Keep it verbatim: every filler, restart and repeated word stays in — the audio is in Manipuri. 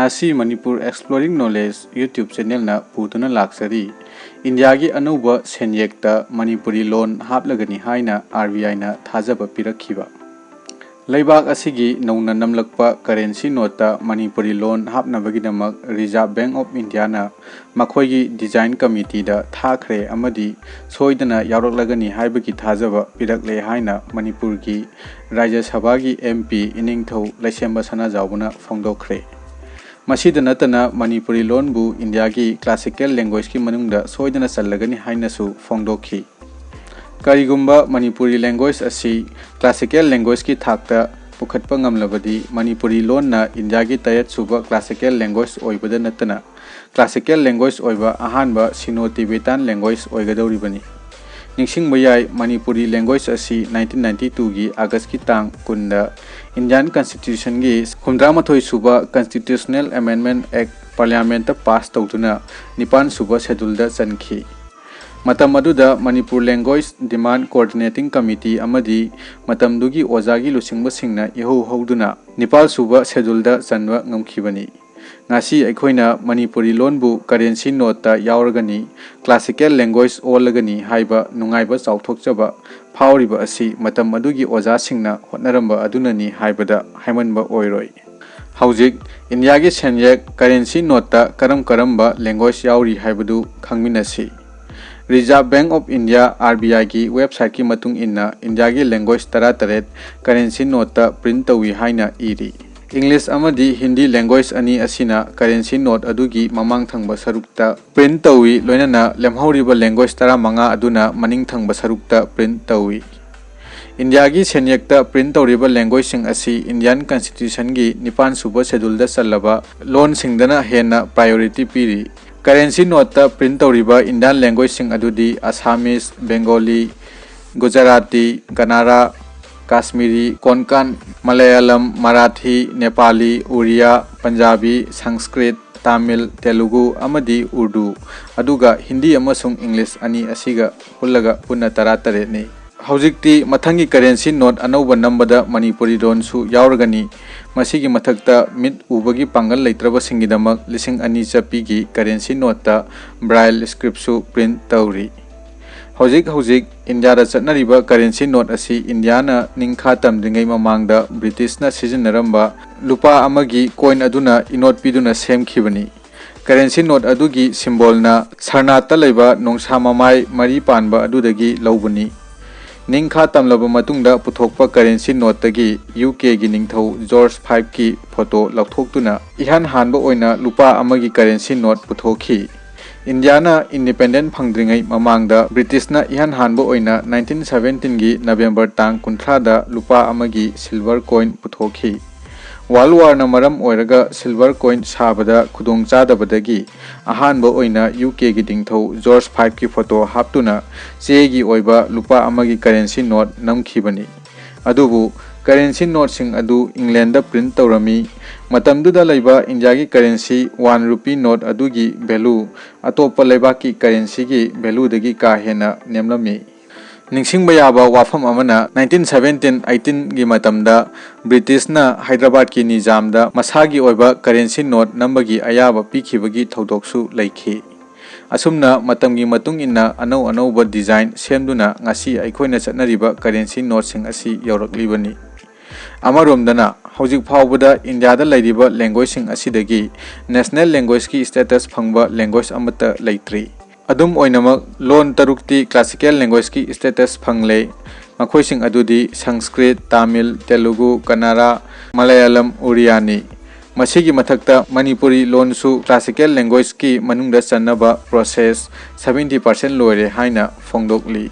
ꯉꯁꯤ ꯃꯅꯤꯄꯨꯔ Exploring Knowledge YouTube channelꯅ ꯄꯨꯗꯨꯅ ꯂꯥꯛꯆꯔꯤ꯫ ꯏꯟꯗꯤꯌꯥꯒꯤ ꯑꯅꯧꯕ ꯁꯦꯟꯌꯦꯛꯇ ꯃꯅꯤꯄꯨꯔꯤ ꯂꯣꯟ ꯍꯥꯞꯂꯒꯅꯤ ꯍꯥꯏꯅ RBIꯅ ꯊꯥꯖꯕ ꯄꯤꯔꯛꯈꯤꯕ꯫ ꯂꯩꯕꯥꯛ ꯑꯁꯤꯒꯤ ꯅꯧꯅ ꯅꯝꯂꯛꯄ currency noteꯇ Manipuri loan ꯍꯥꯞꯅꯕꯒꯤꯗꯃꯛ Reserve Bank of Indiaꯅ ꯃꯈꯣꯏꯒꯤ design committeeꯗ ꯊꯥꯈ꯭ꯔꯦ ꯑꯃꯗꯤ ꯁꯣꯏꯗꯅ ꯌꯥꯎꯔꯛꯂꯒꯅꯤ ꯍꯥꯏꯕꯒꯤ ꯊꯥꯖꯕ ꯄꯤꯔꯛꯂꯦ ꯍꯥꯏꯅ ꯃꯅꯤꯄꯨꯔꯒꯤ ꯔꯥꯖ꯭ꯌ ꯁꯚꯥꯒꯤ MP ꯏꯅꯤꯡꯊꯧ ꯂꯩꯁꯦꯝꯕ ꯁꯅꯥꯖꯥꯎꯕꯅ ꯐꯣꯡꯗꯣꯛꯈ꯭ꯔꯦ꯫ ꯃꯁꯤꯗ ꯅꯠꯇꯅ ꯃꯅꯤꯄꯨꯔꯤ ꯂꯣꯟꯕꯨ ꯏꯟꯗꯤꯌꯥꯒꯤ classical languageꯀꯤ ꯃꯅꯨꯡꯗ ꯁꯣꯏꯗꯅ ꯆꯜꯂꯒꯅꯤ ꯍꯥꯏꯅꯁꯨ ꯐꯣꯡꯗꯣꯛꯈꯤ꯫ ꯀꯔꯤꯒꯨꯝꯕ ꯃꯅꯤꯄꯨꯔꯤ language ꯑꯁꯤ classical languageꯀꯤ ꯊꯥꯛꯇ ꯄꯨꯈꯠꯄ ꯉꯝꯂꯕꯗꯤ ꯃꯅꯤꯄꯨꯔꯤ ꯂꯣꯟꯅ ꯏꯟꯗꯤꯌꯥꯒꯤ ꯇꯔꯦꯠ ꯁꯨꯕ classical language ꯑꯣꯏꯕꯗ ꯅꯠꯇꯅ classical language ꯑꯣꯏꯕ ꯑꯍꯥꯟꯕ Sino-Tibetan language ꯑꯣꯏꯒꯗꯧꯔꯤꯕꯅꯤ꯫ ꯅꯤꯡꯁꯤꯡꯕ ꯌꯥꯏ, ꯃꯅꯤꯄꯨꯔꯤ language ꯑꯁꯤ nineteen ninety twoꯒꯤ Augustꯀꯤ ꯇꯥꯡ ꯀꯨꯟꯗ Indian Constitutionꯒꯤ ꯍꯨꯝꯗ꯭ꯔꯥ ꯃꯥꯊꯣꯏ ꯁꯨꯕ Constitutional Amendment Act Parliamentꯇ pass ꯇꯧꯗꯨꯅ ꯅꯤꯄꯥꯟ ꯁꯨꯕ scheduleꯗ ꯆꯟꯈꯤ꯫ ꯃꯇꯝ ꯑꯗꯨꯗ Manipur Language Demand Coordinating Committee ꯑꯃꯗꯤ ꯃꯇꯝꯗꯨꯒꯤ ꯑꯣꯖꯥꯒꯤ ꯂꯨꯆꯤꯡꯕꯁꯤꯡꯅ ꯏꯍꯧ ꯍꯧꯗꯨꯅ ꯅꯤꯄꯥꯜ ꯁꯨꯕ scheduleꯗ ꯆꯟꯕ ꯉꯝꯈꯤꯕꯅꯤ꯫ ꯉꯁꯤ ꯑꯩꯈꯣꯏꯅ ꯃꯅꯤꯄꯨꯔꯤ ꯂꯣꯟꯕꯨ currency noteꯇ ꯌꯥꯎꯔꯒꯅꯤ, classical language ꯑꯣꯜꯂꯒꯅꯤ ꯍꯥꯏꯕ ꯅꯨꯡꯉꯥꯏꯕ ꯆꯥꯎꯊꯣꯛꯆꯕ ꯐꯥꯎꯔꯤꯕ ꯑꯁꯤ ꯃꯇꯝ ꯑꯗꯨꯒꯤ ꯑꯣꯖꯥꯁꯤꯡꯅ ꯍꯣꯠꯅꯔꯝꯕ ꯑꯗꯨꯅꯅꯤ ꯍꯥꯏꯕꯗ ꯍꯥꯏꯃꯟꯕ ꯑꯣꯏꯔꯣꯏ꯫ ꯍꯧꯖꯤꯛ ꯏꯟꯗꯤꯌꯥꯒꯤ ꯁꯦꯟꯌꯦꯛ currency noteꯇ ꯀꯔꯝ ꯀꯔꯝꯕ language ꯌꯥꯎꯔꯤ ꯍꯥꯏꯕꯗꯨ ꯈꯪꯃꯤꯟꯅꯁꯤ꯫ Reserve Bank of India, RBIꯒꯤ websiteꯀꯤ ꯃꯇꯨꯡ ꯏꯟꯅ ꯏꯟꯗꯤꯌꯥꯒꯤ language ꯇꯔꯥꯇꯔꯦꯠ currency noteꯇ print ꯇꯧꯏ ꯍꯥꯏꯅ ꯏꯔꯤ꯫ English ꯑꯃꯗꯤ Hindi language ꯑꯅꯤ ꯑꯁꯤꯅ currency note ꯑꯗꯨꯒꯤ ꯃꯃꯥꯡ ꯊꯪꯕ ꯁꯔꯨꯛꯇ print ꯇꯧꯏ, ꯂꯣꯏꯅꯅ ꯂꯦꯝꯍꯧꯔꯤꯕ language ꯇꯔꯥꯃꯉꯥ ꯑꯗꯨꯅ ꯃꯅꯤꯡ ꯊꯪꯕ ꯁꯔꯨꯛꯇ print ꯇꯧꯏ꯫ ꯏꯟꯗꯤꯌꯥꯒꯤ ꯁꯦꯟꯌꯦꯛꯇ print ꯇꯧꯔꯤꯕ languageꯂꯣꯟꯁꯤꯡꯗꯅ ꯍꯦꯟꯅ priority ꯄꯤꯔꯤ꯫ Currency noteꯇ print ꯇꯧꯔꯤꯕ Indian languageꯁꯤꯡ ꯑꯗꯨꯗꯤ Assamese, Bengali, Gujarati, Kannada, Kashmiri, Konkan, Malayalam, Marathi, Nepali, Oriya, Punjabi, Sanskrit, Tamil, Telugu ꯑꯃꯗꯤ Urdu, ꯑꯗꯨꯒ Hindi ꯑꯃꯁꯨꯡ English ꯑꯅꯤ ꯑꯁꯤꯒ ꯄꯨꯜꯂꯒ ꯄꯨꯟꯅ ꯇꯔꯥꯇꯔꯦꯠꯅꯤ꯫ ꯍꯧꯖꯤꯛꯇꯤ ꯃꯊꯪꯒꯤ currency note ꯑꯅꯧꯕ ꯅꯝꯕꯗ ꯃꯅꯤꯄꯨꯔꯤ ꯂꯣꯟꯁꯨ ꯌꯥꯎꯔꯒꯅꯤ꯫ ꯃꯁꯤꯒꯤ ꯃꯊꯛꯇ ꯃꯤꯠ ꯎꯕꯒꯤ ꯄꯥꯡꯒꯜ ꯂꯩꯇ꯭ꯔꯕꯁꯤꯡꯒꯤꯗꯃꯛ ꯂꯤꯁꯤꯡ ꯑꯅꯤ ꯆꯠꯄꯤꯒꯤ currency noteꯇ Braille scriptꯁꯨ print ꯇꯧꯔꯤ꯫ ꯍꯧꯖꯤꯛ ꯍꯧꯖꯤꯛ ꯏꯟꯗꯤꯌꯥꯗ ꯆꯠꯅꯔꯤꯕ currency note ꯑꯁꯤ ꯏꯟꯗꯤꯌꯥꯅ ꯅꯤꯡꯈꯥ ꯇꯝꯗ꯭ꯔꯤꯉꯩ ꯃꯃꯥꯡꯗ ꯕ꯭ꯔꯤꯇꯤꯁꯅ ꯁꯤꯖꯤꯟꯅꯔꯝꯕ ꯂꯨꯄꯥ ꯑꯃꯒꯤ coin ꯑꯗꯨꯅ ꯏꯅꯣꯠ ꯄꯤꯗꯨꯅ ꯁꯦꯝꯈꯤꯕꯅꯤ꯫ Currency note ꯑꯗꯨꯒꯤ symbolꯅ ꯁꯔꯅꯥꯠꯇ ꯂꯩꯕ ꯅꯣꯡꯁꯥ ꯃꯃꯥꯏ ꯃꯔꯤ ꯄꯥꯟꯕ ꯑꯗꯨꯗꯒꯤ ꯂꯧꯕꯅꯤ꯫ ꯅꯤꯡꯈꯥ ꯇꯝꯂꯕ ꯃꯇꯨꯡꯗ ꯄꯨꯊꯣꯛꯄ currency noteꯇꯒꯤ UKꯒꯤ ꯅꯤꯡꯊꯧ George Fiveꯀꯤ photo ꯂꯧꯊꯣꯛꯇꯨꯅ ꯏꯍꯥꯟ ꯍꯥꯟꯕ ꯑꯣꯏꯅ ꯂꯨꯄꯥ ꯑꯃꯒꯤ currency note ꯄꯨꯊꯣꯛꯈꯤ꯫ ꯏꯟꯗꯤꯌꯥꯅ independent ꯐꯪꯗ꯭ꯔꯤꯉꯩ ꯃꯃꯥꯡꯗ ꯕ꯭ꯔꯤꯇꯤꯁꯅ ꯏꯍꯥꯟ ꯍꯥꯟꯕ ꯑꯣꯏꯅ nineteen seventeenꯒꯤ November ꯇꯥꯡ ꯀꯨꯟꯊ꯭ꯔꯥꯗ ꯂꯨꯄꯥ ꯑꯃꯒꯤ silver coin ꯄꯨꯊꯣꯛꯈꯤ꯫ World Warꯅ ꯃꯔꯝ ꯑꯣꯏꯔꯒ silver coin ꯁꯥꯕꯗ ꯈꯨꯗꯣꯡꯆꯥꯗꯕꯗꯒꯤ ꯑꯍꯥꯟꯕ ꯑꯣꯏꯅ UKꯒꯤ ꯅꯤꯡꯊꯧ George Fiveꯀꯤ photo ꯍꯥꯞꯇꯨꯅ ꯆꯦꯒꯤ ꯑꯣꯏꯕ ꯂꯨꯄꯥ ꯑꯃꯒꯤ currency note ꯅꯝꯈꯤꯕꯅꯤ꯫ ꯑꯗꯨꯕꯨ currency noteꯁꯤꯡ ꯑꯗꯨ Englandꯗ print ꯇꯧꯔꯝꯃꯤ꯫ ꯃꯇꯝꯗꯨꯗ ꯂꯩꯕ ꯏꯟꯗꯤꯌꯥꯒꯤ currency one rupee note ꯑꯗꯨꯒꯤ value ꯑꯇꯣꯞꯄ ꯂꯩꯕꯥꯛꯀꯤ currencyꯒꯤ valueꯗꯒꯤ ꯀꯥ ꯍꯦꯟꯅ ꯅꯦꯝꯂꯝꯃꯤ꯫ ꯅꯤꯡꯁꯤꯡꯕ ꯌꯥꯕ ꯋꯥꯐꯝ ꯑꯃꯅ, nineteen seventeen eighteenꯒꯤ ꯃꯇꯝꯗ ꯕ꯭ꯔꯤꯇꯤꯁꯅ ꯍꯥꯏꯗ꯭ꯔꯕꯥꯗꯀꯤ ꯅꯤꯖꯥꯝꯗ ꯃꯁꯥꯒꯤ ꯑꯣꯏꯕ currency note ꯅꯝꯕꯒꯤ ꯑꯌꯥꯕ ꯄꯤꯈꯤꯕꯒꯤ ꯊꯧꯗꯣꯛꯁꯨ ꯂꯩꯈꯤ꯫ ꯑꯁꯨꯝꯅ ꯃꯇꯝꯒꯤ ꯃꯇꯨꯡ ꯏꯟꯅ ꯑꯅꯧ ꯑꯅꯧꯕ design ꯁꯦꯝꯗꯨꯅ ꯉꯁꯤ ꯑꯩꯈꯣꯏꯅ ꯆꯠꯅꯔꯤꯕ currency noteꯁꯤꯡ ꯑꯁꯤ ꯌꯧꯔꯛꯂꯤꯕꯅꯤ꯫ ꯑꯃꯔꯣꯝꯗꯅ, ꯍꯧꯖꯤꯛ ꯐꯥꯎꯕꯗ ꯏꯟꯗꯤꯌꯥꯗ ꯂꯩꯔꯤꯕ languageꯁꯤꯡ ꯑꯁꯤꯗꯒꯤ national languageꯀꯤ status ꯐꯪꯕ language ꯑꯃꯠꯇ ꯂꯩꯇ꯭ꯔꯤ꯫ ꯑꯗꯨꯝ ꯑꯣꯏꯅꯃꯛ, ꯂꯣꯟ ꯇꯔꯨꯛꯇꯤ classical languageski status ꯐꯪꯂꯦ꯫ ꯃꯈꯣꯏꯁꯤꯡ ꯑꯗꯨꯗꯤ Sanskrit, Tamil, Telugu, Kannada, Malayalam, Oriyaꯅꯤ꯫ ꯃꯁꯤꯒꯤ ꯃꯊꯛꯇ ꯃꯅꯤꯄꯨꯔꯤ ꯂꯣꯟꯁꯨ classical languageetꯀꯤ ꯃꯅꯨꯡꯗ ꯆꯟꯅꯕ process seventy percent ꯂꯣꯏꯔꯦ ꯍꯥꯏꯅ ꯐꯣꯡꯗꯣꯛꯂꯤ꯫